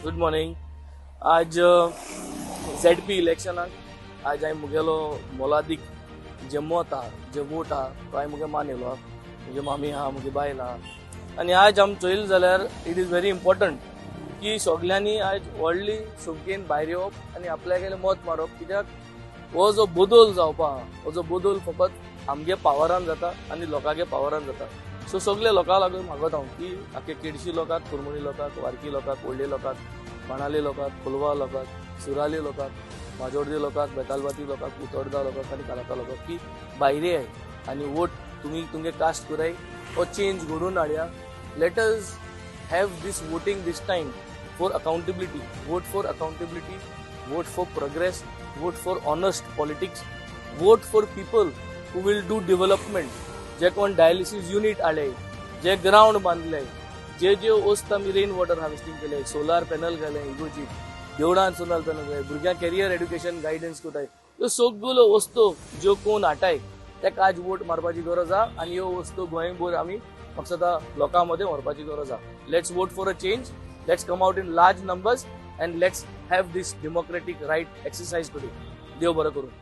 Good morning. आज Z P इलेक्शनाक आज हांवें मुगेलो मोलादीक जे मत आहा, जे वोट आहा, तो हांवें मुगे मान येयलो. मुगे मामी आहा, मुगे बायल आहा. आनी आज आमी चोयलें जाल्यार it is very important की सगल्यांनी आज व्हडली संख्येन भायर येवप आनी आपल्यागेलें मत मारप, कित्याक हो जो बदल जावपा आहा, हो जो बदल फकत आमगे पावरान जाता आनी लोकांगे पावरान जाता. सो सगळे लोकां लागून मागत हांव की आख्खे केडशी लोकांक, कुरमणी लोकांक, वारकी लोकांक, व्हडले लोकांक, बाणाले लोकांक, कोलवा लोकांक, सुराली लोकांक, माजोर्दी लोकांक, बेतालबाती लोकांक, उतोर्दा लोकांक आनी कालाता लोकांक की भायर येय आनी वोट तुमी तुमगे कास्ट कराय, हो चेंज घडोवन हाडया. Let us have this voting this time for accountability. Vote for accountability, vote for progress, vote for honest politics, vote for people who will do development. जे कोण डायलिसीस युनिट हाडले, जे ground बांदले, जे जे वस्त आमी rain water harvesting केले, सोलार panel घाले इगोर्जीक, देवळान सोलार panel घाले, भुरग्यांक career education guidance करताय, ह्यो सगल्यो वस्तू ज्यो कोण हाडटाय ताका आज वोट मारपाची गरज आहा. आनी ह्यो वस्तू गोंयभर आमी म्हाका दिसता लोकां मदें व्हरपाची गरज आहा. Let's vote for a change. Let's come out in large numbers and let's have this democratic right exercise today. देव बरो करूं.